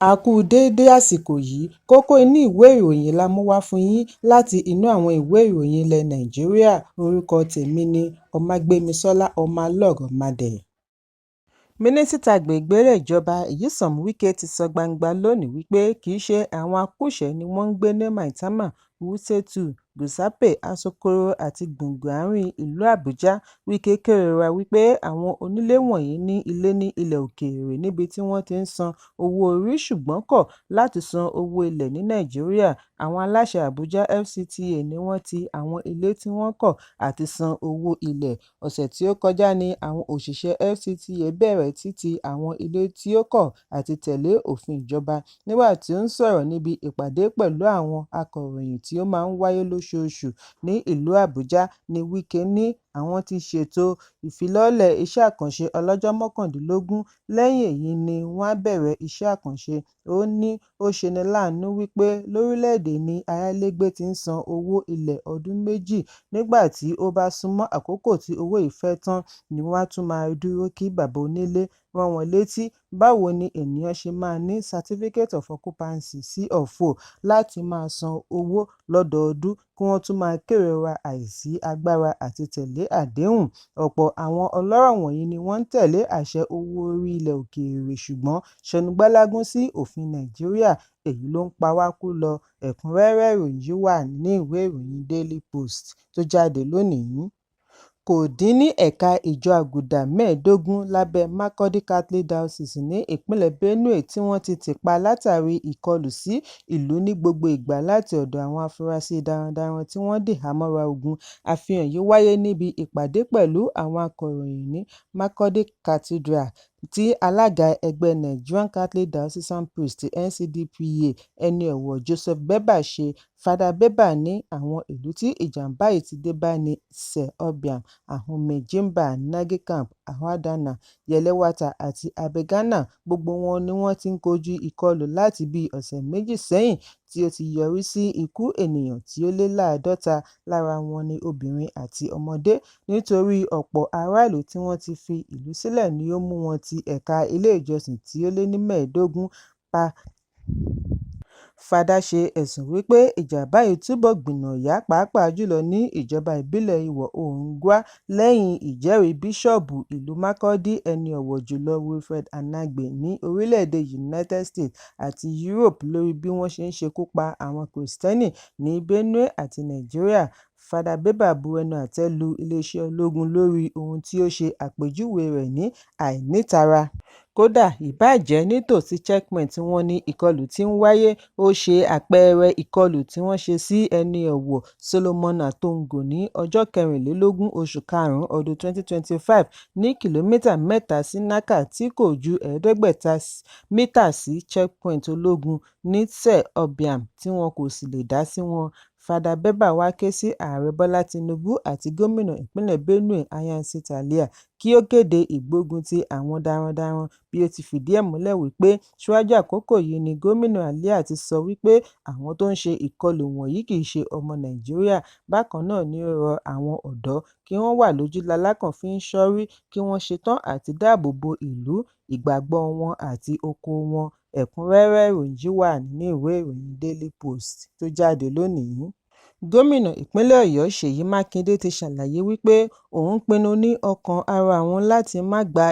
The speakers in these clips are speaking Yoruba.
A kú déédé àsìkò yìí. Kókó inú ìwé ìròyìn la mú wá fún yín láti inú àwọn ìwé ìròyìn ilẹ̀ Nàìjíríà. Orúkọ tèmi ni Ọmágbémisọ́lá Ọmọlọ́rọ̀madẹ̀. Mínísítà gbègbéré ìjọba Nyesom Wike ti sọ gbangba lónìí wípé kì í ṣe àwọn akúṣẹ̀ẹ́ ni wọ́n ń gbé ní Maitama, Wuse 2, Guzape, Asokoro àti gbùngbùn àárín ìlú Àbújá. Wike kérora wípé àwọn onílé wọ̀nyí ní ilé ní ilẹ̀ òkèèrè níbi tí wọ́n ti ń san owó orí ṣùgbọ́n kọ̀ láti san owó ilẹ̀ ní Nàìjíríà. Àwọn aláṣẹ Àbújá FCTA ní wọ́n ti àwọn ilé tí wọ́n kọ̀ àti san owó ilẹ̀. Ọ̀sẹ̀ tí ó kọjá ní àwọn òṣìṣẹ́ FCTA bẹ̀rẹ̀ títì àwọn ilé tí ó kọ̀ àti tẹ̀lé òfin ìjọba. Nígbà tí ó ń sọ̀rọ̀ níbi ìpàdé pẹ̀lú àwọn akọ̀ròyìn tí ó máa ń wáyé lóṣooṣù ní ìlú Àbújá ní Wike ní àwọn ti ṣètò ìfilọ́lẹ̀ iṣẹ́ àkànṣe ọlọ́jọ́ 19, lẹ́yìn èyí ni wọ́n á bẹ̀rẹ̀ iṣẹ́ àkànṣe. Ó ní ó ṣeni láàánú wípé lórílẹ̀-èdè ní ayálégbé ti ń san owó ilé ọdún 2, nígbà tí ó bá súnmọ́ àkókò tí owó yìí fẹ́ tán ni wọ́n á tún máa dúró kí bàbá onílé rán wọn létí. Báwo ni ènìyàn ṣe máa ní Certificate of Occupancy (C of O) láti máa san owó lọ́dọọdún kí wọ́n tún máa kérora àìsí agbára àti tẹ̀lé àdéhùn? Ọ̀pọ̀ àwọn ọlọ́rọ̀ wọ̀nyí ni wọ́n ń tẹ̀lé àṣẹ owó orí ilẹ̀ òkèèrè ṣùgbọ́n ṣẹnu gbálágún sí òfin Nàìjíríà, èyí ló ń pa wá kú lọ. Ẹ̀kúnrẹ́rẹ́ ìròyìn yìí wà nínú ìwé ìròyìn Daily Post tó jáde lónìí. Kò dín ní ẹ̀ka ìjọ Àgùdà 15 lábẹ́ Makurdi Catholic Diocese ní ìpínlẹ̀ Benue tí wọ́n ti tì pa látàrí ìkọlù sí ìlú ní gbogbo ìgbà láti ọ̀dọ̀ àwọn afurasí darandaran tí wọ́n dìhámọ́ra ogun. Àfihàn yìí wáyé níbi ìpàdé pẹ̀lú àwọn akọ̀ròyìn ní Makurdi Cathedral tí alága ẹgbẹ́ Nigerian Catholic Diocesan Priests (NCDPA), Ẹni Ọ̀wọ̀ Joseph Beba ṣe. Fada Beba ní àwọn ìlú tí ìjàm̀bá yìí ti dé bá ní Tse Obiam, Ahume, Jimba, Nagi Camp, Hawadana, Yelewata àti Abagana. Gbogbo wọn ni wọ́n ti ń kojú ìkọlù láti bíi ọ̀sẹ̀ méjì sẹ́yìn tí ó ti yọrí sí ikú ènìyàn tí ó lé 50, lára wọn ní obìnrin àti ọmọdé. Nítorí ọ̀pọ̀ ará ìlú tí wọ́n ti fi ìlú sílẹ̀ ni ó mú wọn ti ẹ̀ka ilé ìjọsìn tí ó lé ní 15 pa. Fada ṣe ẹ̀sùn wípé ìjàm̀bá yìí túbọ̀ gbìnàyá pàápàá jùlọ ní ìjọba ìbílẹ̀ Ìwọ̀-oòrùn Gwer lẹ́yìn ìjẹ́rìí Bíṣọ́ọ̀bù ìlú Makurdi Ẹni Ọ̀wọ̀ Jùlọ Wilfred Anagbe ní orílẹ̀-èdè United States àti Europe lórí bí wọ́n ṣe ń ṣekú pa àwọn Kìrìsìtẹ́nì ní Benue àti Nàìjíríà. Fada Beba bu ẹnu àtẹ́ lu iléeṣẹ́ ológun lórí ohun tí ó ṣe àpèjúwe rẹ̀ ní "àìnítara". Kódà ìbáà jẹ́ nítòsí checkpoint wọn ni ìkọlù ti ń wáyé. Ó ṣe àpẹẹrẹ ìkọlù tí wọ́n ṣe sí Ẹni Ọ̀wọ̀ Solomon Tandgo ní ọjọ́ 24 oṣù karùn-ún ọdún 2025 ní kìlómítà 3 sí Naka tí kò ju 500 mítà sí checkpoint ológun ní Tse Obiam tí wọn kò sì lè dá sí wọn. Fada Beba wá ké sí Ààrẹ Bọ́lá Tinubu àti Gómìnà ìpínlẹ̀ Benue Nyansi Talia kí ó kéde ìgbógun ti àwọn darandaran bí ó ti fìdí ẹ̀ múlẹ̀ wípé síwájú àkókò yìí ni Gómìnà Alia ti sọ wípé àwọn tó ń ṣe ìkọlù wọ̀nyí kì í ṣe ọmọ Nàìjíríà. Bákan náà ni ó rọ àwọn ọ̀dọ́ kí wọ́n wà lójú lalákàn fi ń ṣọ́rí kí wọ́n ṣetán àti dáàbò bo ìlú, ìgbàgbọ́ wọn àti oko wọn. Ẹ̀kúnrẹ́rẹ́ ìròyìn yìí wà nínú ìwé ìròyìn Daily Post tó jáde lónìí. Gómìnà ìpínlẹ̀ Ọ̀yọ́ Ṣèyí Mákindé ti ṣàlàyé wípé òun pinnu ní ọkàn ara òun láti má gba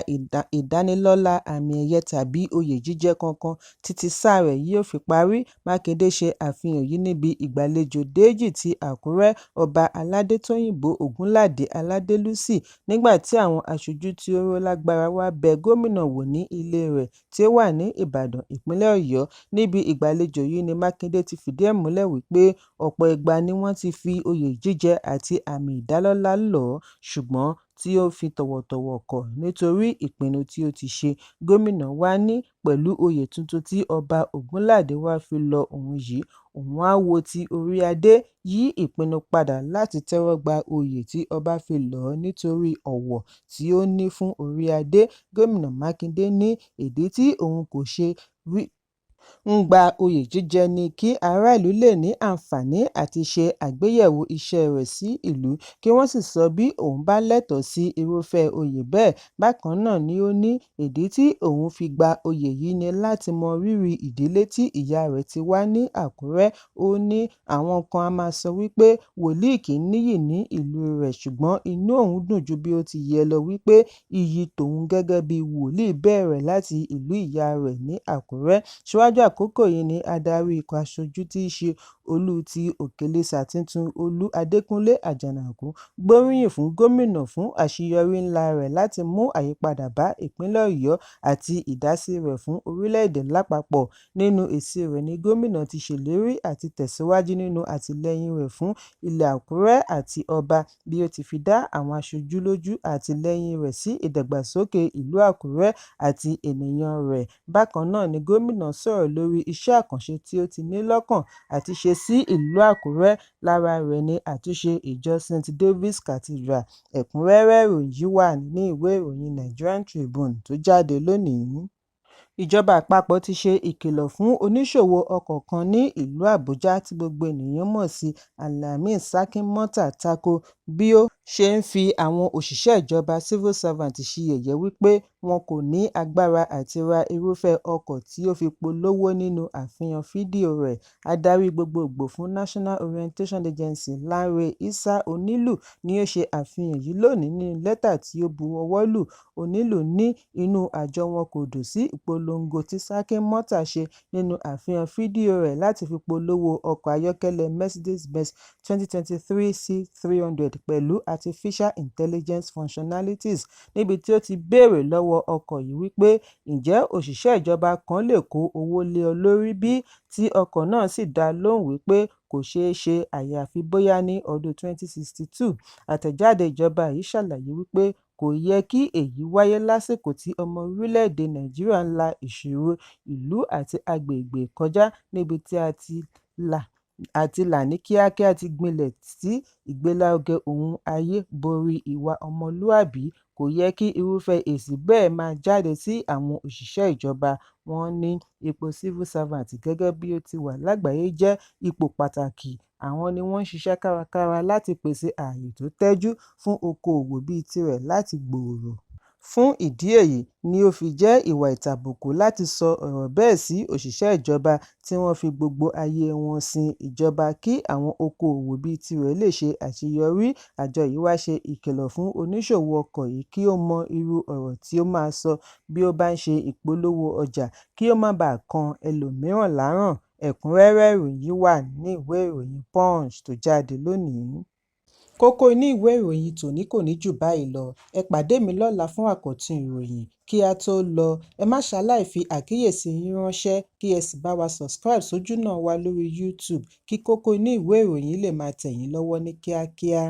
ìdánilọ́lá àmì ẹ̀yẹ tàbí oyè jíjẹ kankan títí sáà rẹ̀ yóò fi parí. Mákindé ṣe àfihàn yìí níbi ìgbàlejò Déjì ti Àkúrẹ́, Ọba Aládé Tóyìnbó Ògúnládé Aládélúsì, nígbà tí àwọn aṣojú tí ó ró lágbára wá bẹ gómìnà wò ní ilé rẹ̀ tí ó wà ní Ìbàdàn, ìpínlẹ̀ Ọ̀yọ́. Níbi ìgbàlejò yìí ni Mákindé ti fìdí ẹ̀ múlẹ̀ wípé ọ̀pọ̀ ìgbà ni wọ́n ti fi oyè jíjẹ àti àmì ìdálọ́lá lọ̀ ọ́ ṣùgbọ́n tí ó fi tọ̀wọ̀tọ̀wọ̀ kọ̀ nítorí ìpinnu tí ó ti ṣe. Gómìnà wá ní pẹ̀lú oyè tuntun tí Ọba Ògúnládé wá fi lọ òun yìí, òun á wo ti orí adé yí ìpinnu padà láti tẹ́wọ́ gba oyè tí ọba fi lọ̀ ọ́ nítorí ọ̀wọ̀ tí ó ní fún orí adé. Gómìnà Mákindé ní ìdí tí òun kò ṣe rí. Ń gba oyè jíjẹ ni kí ará ìlú lè ní àǹfààní àti ṣe àgbéyẹ̀wò iṣẹ́ẹ rẹ̀ sí ìlú kí wọ́n sì sọ bí òun bá lẹ́tọ̀ọ́ sí irúfẹ́ oyè bẹ́ẹ̀. Bákan náà ni ó ní ìdí tí òun fi gba oyè yìí ni láti mọ rírì ìdílé tí ìyá rẹ̀ ti wá ní Àkúrẹ́. Ó ní àwọn kan á máa sọ wípé wòlíì kì í níyì ní ìlú rẹ̀, ṣùgbọ́n inú òun dùn ju bí ó ti yẹ lọ wípé iyì tòun gẹ́gẹ́ bí wòlíì bẹ̀rẹ̀ láti ìlú ìyá rẹ̀ ní Àkúrẹ́. Síwájú àkókò yìí ni adarí ikọ̀ aṣojú tí í ṣe Olú ti Òkèlísà tuntun, Olú Adékúnlé Àjànàkú, gbóríyìn fún gómìnà fún àṣeyọrí ńlá rẹ̀ láti mú àyípadà bá ìpínlẹ̀ Ọ̀yọ́ àti ìdásí rẹ̀ fún orílẹ̀-èdè lápapọ̀. Nínú èsì rẹ̀ ni gómìnà ti ṣèlérí àti tẹ̀síwájú nínú àtìlẹ́yìn rẹ̀ fún ilẹ̀ Àkúrẹ́ àti ọba, bí ó ti fi dá àwọn aṣojú lójú àtìlẹ́yìn rẹ̀ sí ìdàgbàsókè ìlú Àkúrẹ́ àti ènìyàn rẹ̀. Bákan náà ni gómìnà sọ̀rọ̀ lórí iṣẹ́ àkànṣe tí ó ti ní lọ́kàn àti ṣe sí ìlú Àkúrẹ́. Lára rẹ̀ ni àtúnṣe ìjọ St. David's Cathedral. Ẹ̀kúnrẹ́rẹ́ ìròyìn yìí wà nínú ìwé ìròyìn Nigerian Tribune tó jáde lónìí. Ìjọba àpapọ̀ ti ṣe ìkìlọ̀ fún oníṣòwò ọkọ̀ kan ní ìlú Àbújá tí gbogbo ènìyàn mọ̀ sí Al-Ameen Sarkin Mota tako bí ó ṣe ń fi àwọn òṣìṣẹ́ ìjọba (civil servants) ṣe yẹ̀yẹ́ wípé wọn kò ní agbára àti ra irúfẹ́ ọkọ̀ tí ó fi polówó nínú àfihàn fídíò rẹ̀. Adarí gbogboògbò fún National Orientation Agency, Lanre Issa-Onilu, ni ó ṣe àfihàn yìí lónìí nínú lẹ́tà tí ó bu ọwọ́ lù. Onilu ní inú àjọ wọn kò dùn sí ìpolongo tí Sarkin Mota ṣe nínú àfihàn fídíò rẹ̀ láti fi polówó ọkọ̀ ayọ́kẹ́lẹ́ Mercedes-Benz 2023 C300 pẹ̀lú Artificial Intelligence functionalities, níbi tí ó ti béèrè lọ́wọ́ ọkọ̀ yìí wípé ǹjẹ́ òṣìṣẹ́ ìjọba kan lè kó owó lé ọ lórí bí, tí ọkọ̀ náà sì dá lóhùn wípé kò ṣeé ṣe àyàfi bóyá ní ọdún 2062. Àtẹ̀jáde ìjọba yìí ṣàlàyé wípé kò yẹ kí èyí wáyé lásìkò tí ọmọ orílẹ̀-èdè Nàìjíríà ń la ìṣòro ìlú àti agbègbè kọjá níbi tí àti là ní kíákíá ti gbilẹ̀ tí ìgbélárugẹ ohun ayé borí ìwà ọmọlúàbí. Kò yẹ kí irúfẹ́ èsì bẹ́ẹ̀ máa jáde sí àwọn òṣìṣẹ́ ìjọba. Wọ́n ní ipò civil servant gẹ́gẹ́ bí ó ti wà lágbàáyé jẹ́ ipò pàtàkì, àwọn ni wọ́n ń ṣiṣẹ́ kárakára láti pèsè ààyè tó tẹ́jú fún okoòwò bíi tirẹ̀ láti gbòòrò. Fún ìdí èyí ni ó fi jẹ́ ìwà ìtàbùkù láti sọ ọ̀rọ̀ bẹ́ẹ̀ sí òṣìṣẹ́ ìjọba tí wọ́n fi gbogbo ayé wọn sin ìjọba kí àwọn okoòwò bíi tirẹ̀ lè ṣe àṣeyọrí. Àjọ yìí wá ṣe ìkìlọ̀ fún oníṣòwò ọkọ̀ yìí kí ó mọ irú ọ̀rọ̀ tí ó máa sọ bí ó bá ń ṣe ìpolówó ọjà kí ó má baà kan ẹlòmíràn láràn. Ẹ̀kúnrẹ́rẹ́ ìròyìn yìí wà nínú ìwé ìròyìn Punch tó jáde lónìí. Kókó inú ìwé ìròyìn tòní kò ní jù báyìí lọ. Ẹ pàdé mi lọ́la fún àkọ́tún ìròyìn. Kí á tó lọ, ẹ má ṣaláì fi àkíyèsí yín ránṣẹ́ kí ẹ sì bá wa subscribe sójúnà wa lórí YouTube kí kókó inú ìwé ìròyìn lè máa tẹ̀ yín lọ́wọ́ ní kíákíá.